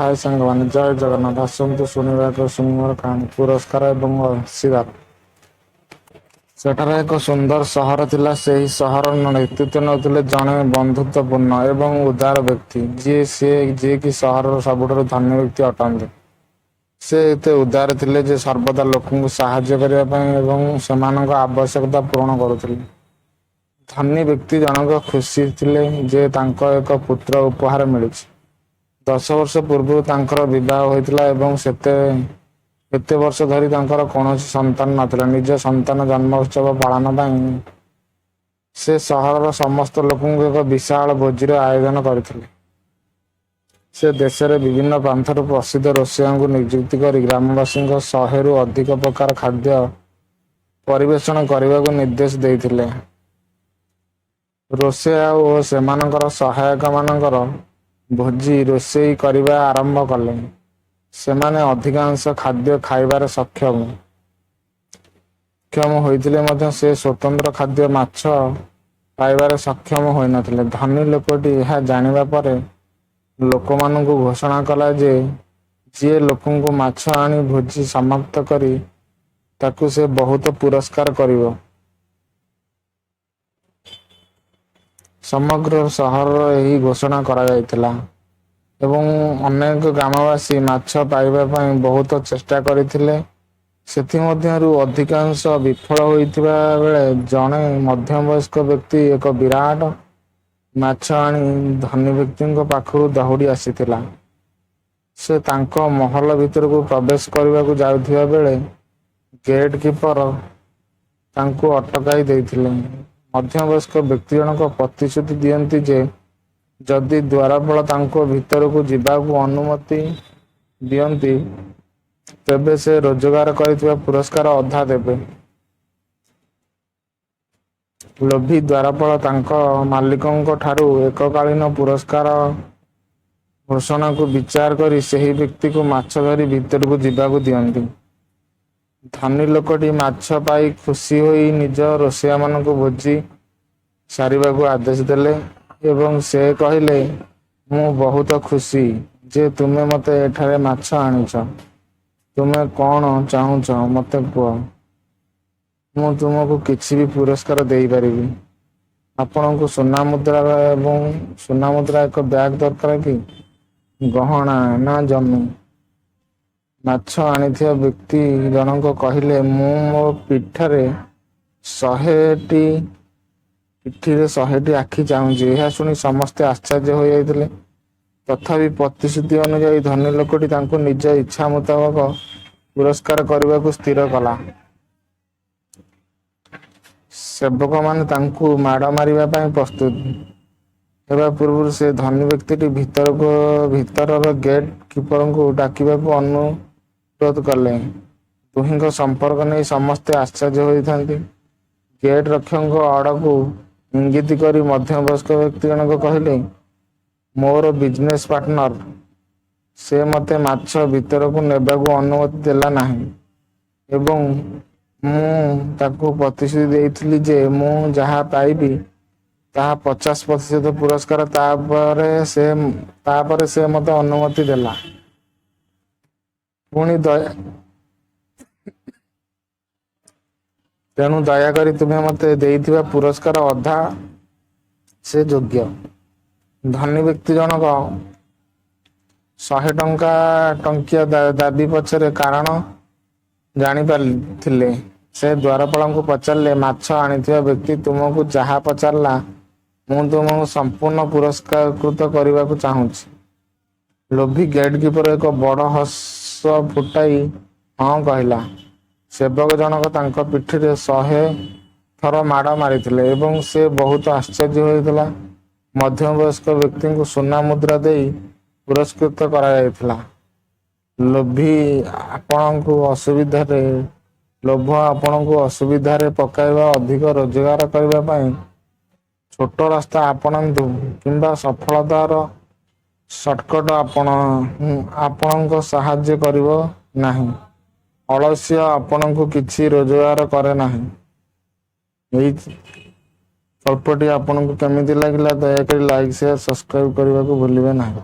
ହାଏ ସାଙ୍ଗମାନେ, ଜୟ ଜଗନ୍ନାଥ। ଆସନ୍ତୁ ଶୁଣିବା ଏକ ସୁନ୍ଦର କାହାଣୀ, ପୁରସ୍କାର ଏବଂ ଅଂଶୀଦାର। ସେଠାରେ ଏକ ସୁନ୍ଦର ସହର ଥିଲା। ସେହି ସହରର ନେତୃତ୍ୱ ନେଉଥିଲେ ଜଣେ ବନ୍ଧୁତ୍ୱପୂର୍ଣ୍ଣ ଏବଂ ଉଦାର ବ୍ୟକ୍ତି, ଯିଏକି ସହରର ସବୁଠାରୁ ଧନୀ ବ୍ୟକ୍ତି ଅଟନ୍ତି। ସେ ଏତେ ଉଦାର ଥିଲେ ଯେ ସର୍ବଦା ଲୋକଙ୍କୁ ସାହାଯ୍ୟ କରିବା ପାଇଁ ଏବଂ ସେମାନଙ୍କ ଆବଶ୍ୟକତା ପୂରଣ କରୁଥିଲେ। ଧନୀ ବ୍ୟକ୍ତି ଜଣକ ଖୁସି ଥିଲେ ଯେ ତାଙ୍କ ଏକ ପୁତ୍ର ଉପହାର ମିଳିଛି। 10 ବର୍ଷ ପୂର୍ବରୁ ତାଙ୍କର ବିବାହ ହୋଇଥିଲା ଏବଂ ଏତେ ବର୍ଷ ଧରି ତାଙ୍କର କୌଣସି ସନ୍ତାନ ନଥିଲା। ନିଜ ସନ୍ତାନ ଜନ୍ମ ଉତ୍ସବ ପାଳନ ପାଇଁ ସେ ସହରର ସମସ୍ତ ଲୋକଙ୍କୁ ଏକ ବିଶାଳ ଭୋଜିର ଆୟୋଜନ କରିଥିଲେ। ସେ ଦେଶରେ ବିଭିନ୍ନ ପ୍ରାନ୍ତରୁ ପ୍ରସିଦ୍ଧ ରୋଷେଇଆଙ୍କୁ ନିଯୁକ୍ତି କରି ଗ୍ରାମବାସୀଙ୍କ 100ରୁ ଅଧିକ ପ୍ରକାର ଖାଦ୍ୟ ପରିବେଷଣ କରିବାକୁ ନିର୍ଦ୍ଦେଶ ଦେଇଥିଲେ। ରୋଷେୟା ଓ ସେମାନଙ୍କର ସହାୟକମାନଙ୍କର ଭୋଜି ରୋଷେଇ କରିବା ଆରମ୍ଭ କଲେ। ସେମାନେ ଅଧିକାଂଶ ଖାଦ୍ୟ ଖାଇବାରେ ସକ୍ଷମ ହୋଇଥିଲେ ମଧ୍ୟ ସେ ସ୍ୱତନ୍ତ୍ର ଖାଦ୍ୟ ମାଛ ପାଇବାରେ ସକ୍ଷମ ହୋଇନଥିଲେ। ଧନୀ ଲୋକଟି ଏହା ଜାଣିବା ପରେ ଲୋକମାନଙ୍କୁ ଘୋଷଣା କଲା ଯେ ଯିଏ ଲୋକଙ୍କୁ ମାଛ ଆଣି ଭୋଜି ସମାପ୍ତ କରି ତାକୁ ସେ ବହୁତ ପୁରସ୍କାର କରିବ। ସମଗ୍ର ସହରରେ ଏହି ଘୋଷଣା କରାଯାଇଥିଲା ଏବଂ ଅନେକ ଗ୍ରାମବାସୀ ମାଛ ପାଇବା ପାଇଁ ବହୁତ ଚେଷ୍ଟା କରିଥିଲେ। ସେଥିମଧ୍ୟରୁ ଅଧିକାଂଶ ବିଫଳ ହୋଇଥିବା ବେଳେ ଜଣେ ମଧ୍ୟବୟସ୍କ ବ୍ୟକ୍ତି ଏକ ବିରାଟ ମାଛ ଆଣି ଧନୀ ବ୍ୟକ୍ତିଙ୍କ ପାଖରୁ ଦୌଡ଼ି ଆସିଥିଲା। ସେ ତାଙ୍କ ମହଲ ଭିତରକୁ ପ୍ରବେଶ କରିବାକୁ ଯାଉଥିବା ବେଳେ ଗେଟ୍ କିପର ତାଙ୍କୁ ଅଟକାଇ ଦେଇଥିଲେ। ମଧ୍ୟବୟସ୍କ ବ୍ୟକ୍ତି ଜଣକ ପ୍ରତିଶ୍ରୁତି ଦିଅନ୍ତି ଯେ ଯଦି ଦ୍ୱାରପାଳ ତାଙ୍କୁ ଭିତରକୁ ଯିବାକୁ ଅନୁମତି ଦିଅନ୍ତି, ତେବେ ସେ ରୋଜଗାର କରିଥିବା ପୁରସ୍କାର ଅଧା ଦେବେ। ଲୋଭୀ ଦ୍ୱାରପାଳ ତାଙ୍କ ମାଲିକଙ୍କଠାରୁ ଏକକାଳୀନ ପୁରସ୍କାର ଘୋଷଣାକୁ ବିଚାର କରି ସେହି ବ୍ୟକ୍ତିକୁ ମାଛ ଧରି ଭିତରକୁ ଯିବାକୁ ଦିଅନ୍ତି। ଧନୀ ଲୋକଟି ମାଛ ପାଇ ଖୁସି ହୋଇ ନିଜ ରୋଷେଇଆମାନଙ୍କୁ ଭୋଜି ସାରିବାକୁ ଆଦେଶ ଦେଲେ ଏବଂ ସେ କହିଲେ, "ମୁଁ ବହୁତ ଖୁସି ଯେ ତୁମେ ମୋତେ ଏଠାରେ ମାଛ ଆଣିଛ। ତୁମେ କଣ ଚାହୁଁଛ ମୋତେ କୁହ। ମୁଁ ତୁମକୁ କିଛି ବି ପୁରସ୍କାର ଦେଇପାରିବି। ଆପଣଙ୍କୁ ସୁନା ମୁଦ୍ରାର ଏବଂ ସୁନା ମୁଦ୍ରା ଏକ ବ୍ୟାଗ ଦରକାର କି ଗହଣା ନା ଜମି?" ମାଛ ଆଣିଥିବା ବ୍ୟକ୍ତି ଜଣକ କହିଲେ, "ମୁଁ ମୋ ପିଠିରେ 100ଟି ଆଖି ଚାହୁଁଛି।" ଏହା ଶୁଣି ସମସ୍ତେ ଆଶ୍ଚର୍ଯ୍ୟ ହୋଇଯାଇଥିଲେ। ତଥାପି ପ୍ରତିଶ୍ରୁତି ଅନୁଯାୟୀ ଧନୀ ଲୋକଟି ତାଙ୍କୁ ନିଜ ଇଚ୍ଛା ମୁତାବକ ପୁରସ୍କାର କରିବାକୁ ସ୍ଥିର କଲା। ସେବକମାନେ ତାଙ୍କୁ ମାଡ଼ ମାରିବା ପାଇଁ ପ୍ରସ୍ତୁତ ହେବା ପୂର୍ବରୁ ସେ ଧନୀ ବ୍ୟକ୍ତିଟି ଭିତରର ଗେଟ୍ କିପରଙ୍କୁ ଡାକିବାକୁ ଅନୁରୋଧ କଲେ। ଦୁହିଁଙ୍କ ସମ୍ପର୍କ ନେଇ ସମସ୍ତେ ଆଶ୍ଚର୍ଯ୍ୟ ହୋଇଥାନ୍ତି। ଗେଟ୍ ରକ୍ଷକଙ୍କ ଆଡ଼କୁ ଇଙ୍ଗିତ କରି ମଧ୍ୟବୟସ୍କ ବ୍ୟକ୍ତି ଜଣକ କହିଲେ, "ମୋର ବିଜନେସ୍ ପାର୍ଟନର। ସେ ମୋତେ ମାଛ ଭିତରକୁ ନେବାକୁ ଅନୁମତି ଦେଲା ନାହିଁ ଏବଂ ମୁଁ ତାକୁ ପ୍ରତିଶ୍ରୁତି ଦେଇଥିଲି ଯେ ମୁଁ ଯାହା ପାଇବି ତାହା 50% ପୁରସ୍କାର। ତାପରେ ସେ ମୋତେ ଅନୁମତି ଦେଲା। ପୁଣି ଦୟା ତେଣୁ ଦୟାକରି ତୁମେ ମୋତେ ଦେଇଥିବା ପୁରସ୍କାର ଅଧା ସେ ଯୋଗ୍ୟ।" ଧନୀ ବ୍ୟକ୍ତି ଜଣକ 100 ଟଙ୍କିଆ ଦାବି ପଛରେ କାରଣ ଜାଣିପାରିଥିଲେ। ସେ ଦ୍ୱାରପାଳଙ୍କୁ ପଚାରିଲେ, "ମାଛ ଆଣିଥିବା ବ୍ୟକ୍ତି ତୁମକୁ ଯାହା ପଚାରିଲା, ମୁଁ ତୁମକୁ ସମ୍ପୂର୍ଣ୍ଣ ପୁରସ୍କୃତ କରିବାକୁ ଚାହୁଁଛି।" ଲୋଭୀ ଗେଟ୍ କିପର ଏକ ବଡ଼ ହସ ଫୁଟାଇ ହଁ କହିଲା। ସେବକ ଜଣକ ତାଙ୍କ ପିଠିରେ 100 ଥର ମାଡ଼ ମାରିଥିଲେ ଏବଂ ସେ ବହୁତ ଆଶ୍ଚର୍ଯ୍ୟ ହୋଇଥିଲା। ମଧ୍ୟବୟସ୍କ ବ୍ୟକ୍ତିଙ୍କୁ ସୁନା ମୁଦ୍ରା ଦେଇ ପୁରସ୍କୃତ କରାଯାଇଥିଲା। ଲୋଭୀ ଆପଣଙ୍କୁ ଅସୁବିଧାରେ ଲୋଭ ଆପଣଙ୍କୁ ଅସୁବିଧାରେ ପକାଇବା। ଅଧିକ ରୋଜଗାର କରିବା ପାଇଁ ଛୋଟ ରାସ୍ତା ଆପଣାନ୍ତୁ କିମ୍ବା ସଫଳତାର ସର୍ଟକଟ୍ ଆପଣଙ୍କ ସାହାଯ୍ୟ କରିବ ନାହିଁ। ଅଳସ୍ୟ ଆପଣଙ୍କୁ କିଛି ରୋଜଗାର କରେ ନାହିଁ। ଏହି ଗଳ୍ପଟି ଆପଣଙ୍କୁ କେମିତି ଲାଗିଲା, ଦୟାକରି ଲାଇକ୍, ସେୟାର, ସବସ୍କ୍ରାଇବ କରିବାକୁ ଭୁଲିବେ ନାହିଁ।